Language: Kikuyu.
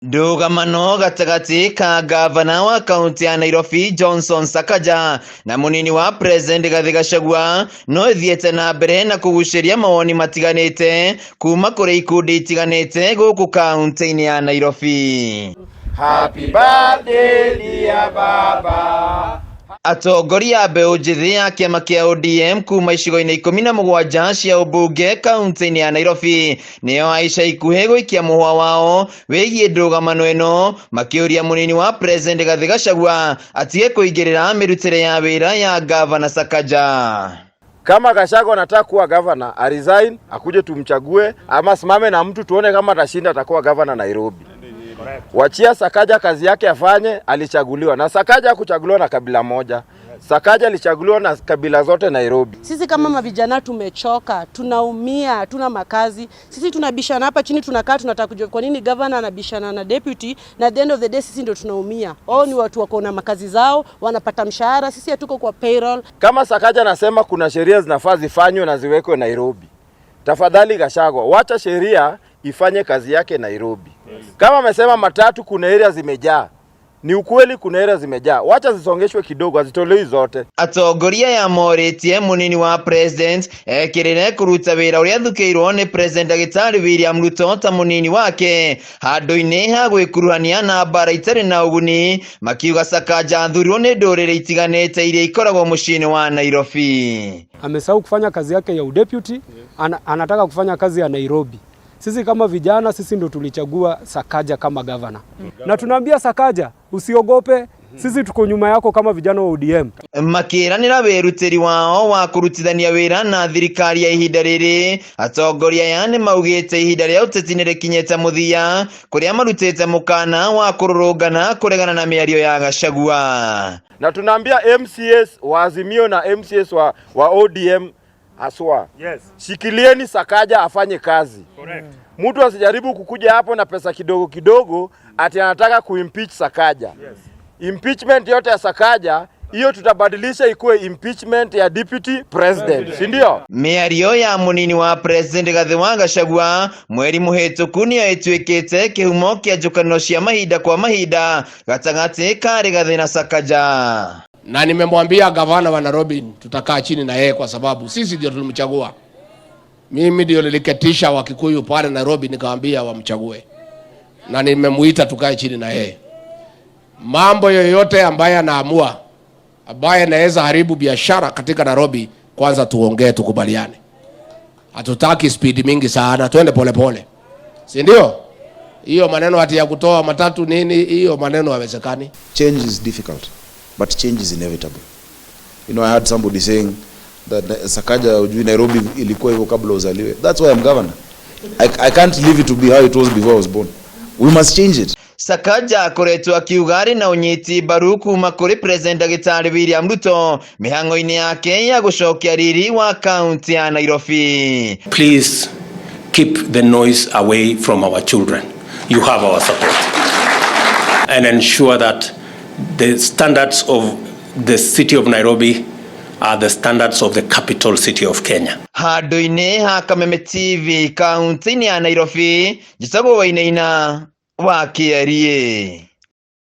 Ndũgamano gatagatĩ ka ngavana wa kaũntĩ ya Nairobi Johnson Sakaja na mũnini wa President Rigathĩ Gachagua no ĩthiĩte na mbere na kũgucĩria mawoni matiganĩte kuma kũrĩ ikundi itiganĩte gũkũ kaũntĩ-inĩ ya Nairobi. Happy birthday dear baba. Atongoria a mbeũ njĩthĩ ya kĩama kĩa ODM kuma icigo-inĩ 17 cia ũmbunge kaũntĩ-inĩ ya Nairobi nĩo a ica ikuhĩ gũikia mũhwa wao wĩgiĩ ndũgamano ĩno, makĩũria mũnini wa President Rigathĩ Gachagua atige kũingĩrĩra mĩrutĩre ya wĩra ya ngavana Sakaja. Kama Gachagua anataka kuwa governor, a resign, akuje tumchague, ama simame na mtu tuone kama atashinda atakuwa governor Nairobi. Wachia Sakaja kazi yake afanye, alichaguliwa. Na Sakaja hakuchaguliwa na kabila moja. Sakaja alichaguliwa na kabila zote Nairobi. Sisi kama mavijana tumechoka, tunaumia, hatuna makazi. Sisi tunabishana hapa chini, tunakaa tunataka kujua kwa nini governor anabishana na deputy, na at the end of the day sisi ndio tunaumia. Wao ni watu wako na makazi zao, wanapata mshahara, sisi hatuko kwa payroll. Kama Sakaja anasema kuna sheria zinafaa zifanywe na ziwekwe Nairobi, tafadhali Gachagua, wacha sheria ifanye kazi yake Nairobi. Kama amesema matatu kuna area zimejaa, ni ukweli, kuna area zimejaa, wacha zisongeshwe kidogo, hazitolewi zote. Atongoria aya morĩtie mũnini wa President ekĩrĩre kũruta wĩra ũrĩa athukĩirwo nĩ President Ndagĩtarĩ William Ruto ta mũnini wake handũ-inĩ ha gwĩkuruhania na mbara itarĩ na ũguni, makiuga Sakaja athurirwo nĩ ndũrĩrĩ itiganĩte iria ikoragwo mũciĩ-inĩ wa Nairobi. Amesahau kufanya kazi yake ya udeputy, anataka kufanya kazi ya Nairobi. Sisi kama vijana, sisi ndo tulichagua Sakaja kama governor. Na tunaambia Sakaja, usiogope, sisi tuko nyuma yako kama vijana wa ODM. Makĩranĩra wĩrutĩri wao wa kũrutithania wĩra na thirikari ya ihinda rĩrĩ, atongoria aya nĩ maugĩte ihinda rĩa ũteti nĩ rĩkinyĩte mũthia kũrĩa marutĩte mũkana wa kũrũrũngana kũregana na mĩario ya Gachagua. Na tunaambia MCAs wa Azimio na MCAs wa ODM haswa, shikilieni Sakaja afanye kazi. Mtu asijaribu kukuja hapo na pesa kidogo kidogo ati anataka kuimpeach Sakaja. Impeachment yote ya Sakaja hiyo tutabadilisha ikuwe impeachment ya deputy president, si ndio? Mĩario ya mũnini wa President Rigathĩ wa Gachagua mweri mũhĩtũku nĩyo ĩtuĩkĩte kĩhumo kĩa njũkanĩro cia mahinda kwa mahinda gatagatĩ ka Rigathĩ na Sakaja. Na nimemwambia gavana wa Nairobi tutakaa chini na yeye kwa sababu sisi ndio tulimchagua. Mimi ndio niliketisha Wakikuyu pale Nairobi nikawaambia wamchague, na nimemuita tukae chini na yeye. Mambo yoyote ambaye anaamua ambaye anaweza haribu biashara katika Nairobi, kwanza tuongee, tukubaliane. Hatutaki speed mingi sana, twende polepole, si ndio? Hiyo maneno ati ya kutoa matatu nini, hiyo maneno haiwezekani. Change is difficult, but change is inevitable. I heard somebody saying that Sakaja, ujui Nairobi ilikuwa hivyo kabla uzaliwe. That's why I'm governor. I can't leave it to be how it was before I was born. We must change it. Sakaja akoretwo akiuga arĩ na ũnyiti mbaru kuma kũrĩ President Ndagĩtarĩ William Ruto mĩhang'o-inĩ yake ya gũcokia riri wa kaunti ya Nairobi. Please keep the noise away from our children. You have our support. And ensure that the standards of the city of Nairobi are the standards of the capital city of Kenya. Handũ-inĩ ha Kameme TV kaunti-inĩ ya Nairobi, njĩtagwo Wainaina wa Kĩeriĩ.